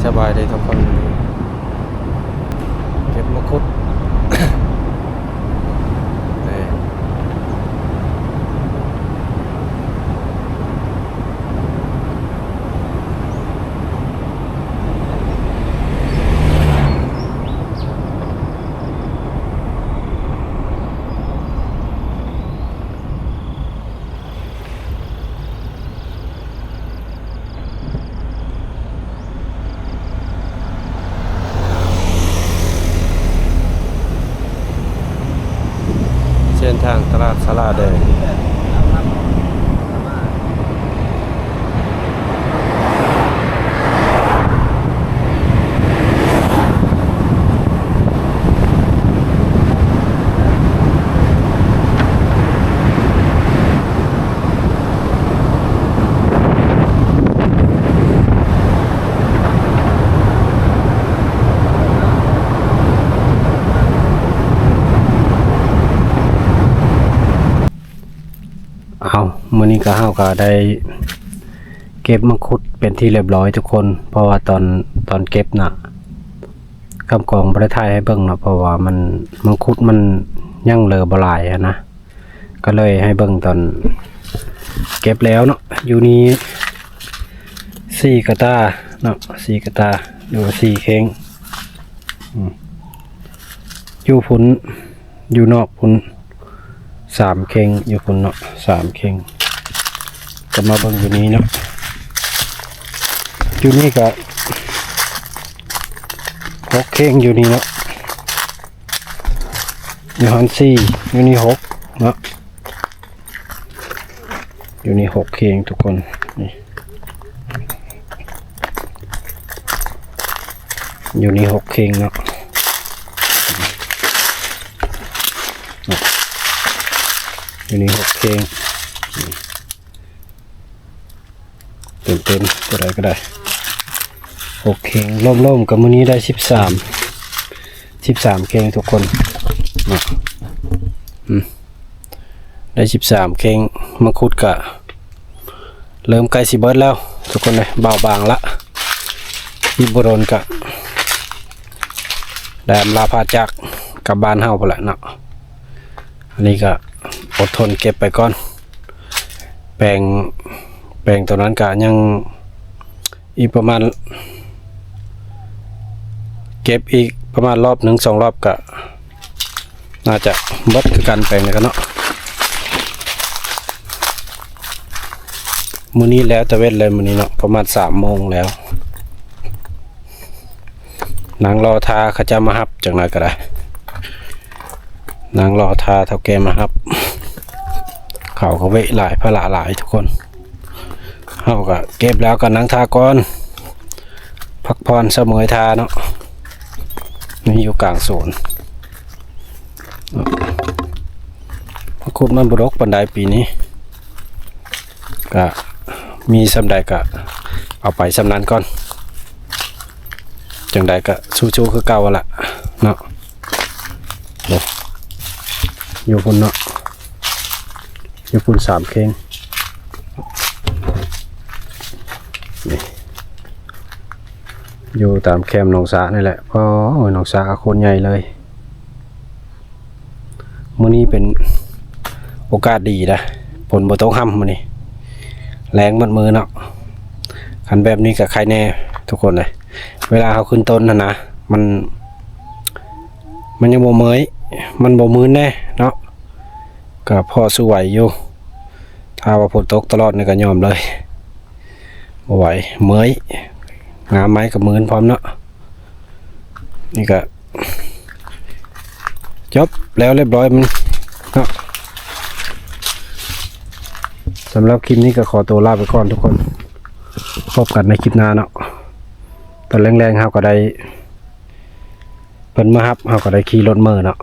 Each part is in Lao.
ສະບາຍດີທຸກຄົນ ເກັບມະຄຸດ ນີ້. ເສັ້ນທາງຕະຫຼາດສາລາແດງ. ເອົາ ມື້ນີ້ກໍ ເຮົາກໍໄດ້ເກັບມັງຄຸດເປັນທີ່ລຽບຮ້ອຍທຸກຄົນ ເພາະວ່າຕອນ ຕອນເກັບນະ ຄຳກອງບໍ່ໄດ້ຖ່າຍໃຫ້ເບິ່ງເນາະ ເພາະວ່າມັນ ມັງຄຸດມັນຍັງເຫຼືອບໍ່ຫຼາຍຫັ້ນນະ ກໍເລີຍໃຫ້ເບິ່ງຕອນເກັບແລ້ວເນາະ. ຢູ່ນີ້ສີ່ກະຕ່າເນາະ ສີ່ກະຕ່າ ຫຼືວ່າສີ່ເຄັ່ງ ອືມ ຢູ່ພຸ້ນ ຢູ່ນອກພຸ້ນສາມເຄັ່ງ ຢູ່ພຸ້ນເນາະສາມເຄັ່ງ ກໍມາເບິ່ງຢູ່ນີ້ເນາະ ຢູ່ນີ້ກໍຫົກເຄັ່ງ ຢູ່ນີ້ເນາະ ຢູ່ຫັ້ນສີ່ ຢູ່ນີ້ຫົກເນາະ. ຢູ່ນີ້ຫົກເຄັ່ງທຸກຄົນ ນີ້ ຢູ່ນີ້ຫົກເຄັ່ງເນາະ ຢູ່ນີ້ຫົກເຄັ່ງ ເຕັມໆ ຕົວໃດກໍໄດ້ ຫົກເຄັ່ງ ລວມໆ ກັບມື້ນີ້ໄດ້ສິບສາມ ສິບສາມເຄັ່ງທຸກຄົນເນາະ ອືມ ໄດ້ສິບສາມເຄັ່ງ ມັງຄຸດກະເລີ່ມໃກ້ຊິເບິດແລ້ວທຸກຄົນເອີຍ ເບົາບາງລະ ອີກບໍ່ດົນກະໄດ້ອຳລາພາຈາກກັບບ້ານເຮົາພຸ້ນລະເນາະ. ອັນນີ້ກະອົດທົນເກັບໄປກ່ອນ ແປງ ແປງຕົວນັ້ນກະຍັງ ອີກປະມານ ເກັບອີກປະມານລອບໜຶ່ງສອງລອບກະໜ້າຈະເບິດຄືກັນ ແປງນີ້ກະເນາະ. ມື້ນີ້ແລ້ວຕາເວັນເລີຍມື້ນີ້ເນາະ ປະມານສາມໂມງແລ້ວ ນັ່ງລໍຖ້າເຂົາເຈົ້າມາຮັບ ຈັ່ງໃດກະໄດ້ ນັ່ງລໍຖ້າເຖົ້າແກ່ມາຮັບ ເຂົາກະເວະຫຼາຍ ພາລະຫຼາຍທຸກຄົນ. ເຮົາກະເກັບແລ້ວກະນັ່ງຖ້າກ່ອນ ພັກຜ່ອນສະເໝີຍຖ້າເນາະ. ນີ້ຢູ່ກາງສວນ ມັງຄຸດມັນບໍ່ດົກປານໃດປີນີ້ ກະມີສ່ຳໃດກະເອົາໄປສ່ຳນັ້ນກ່ອນ ຈັ່ງໃດກະສູ້ໆຄືເກົ່າຫັ້ນລະເນາະ. ໂອ້ ຢູ່ພຸ້ນເນາະ ຢູ່ພຸ້ນສາມເຄັ່ງ ນີ້ ຢູ່ຕາມແຄມໜອງສານີ້ແຫຼະ. ໂອ້ຍ ໜອງສາກະໂຄດໃຫຍ່ເລີຍ. ມື້ນີ້ເປັນໂອກາດດີນະ ຝົນບໍ່ຕົກຮ່ຳມື້ນີ້ ແລ້ງໝົດມື້ເນາະ. ຄັນແບບນີ້ກະໄຄແນ່ທຸກຄົນເອີຍ ເວລາເຮົາຂຶ້ນຕົ້ນຫັ້ນນະ ມັນ ມັນຍັງບໍ່ເມື່ອຍ ມັນບໍ່ມື່ນແນ່ເນາະ ກະພໍສູ້ໄຫວຢູ່. ຖ້າວ່າຝົນຕົກຕະຫຼອດນີ້ກະຍອມເລີຍ ບໍ່ໄຫວ ເມື່ອຍ ງາໄມ້ກະມື່ນພ້ອມເນາະ. ນີ້ກະຈົບແລ້ວລຽບຮ້ອຍມັນເນາະ. ສຳລັບຄລິບນີ້ກະຂໍໂຕລາໄປກ່ອນທຸກຄົນ ພົບກັນໃນຄລິບໜ້າເນາະ. ຕອນແລງໆເຮົາກະໄດ້ ເພິ່ນມາຮັບ ເຮົາກະໄດ້ຂີ່ລົດເມືອເນາະ.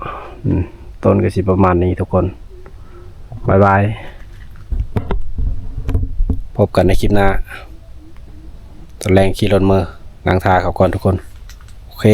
ອືມ ຕົ້ນກະຊິປະມານນີ້ທຸກຄົນ ບາຍບາຍ ພົບກັນໃນຄລິບໜ້າ. ຕອນແລງຂີ່ລົດເມືອ ນັ່ງຖ້າເຂົາກ່ອນທຸກຄົນ ໂອເຄ.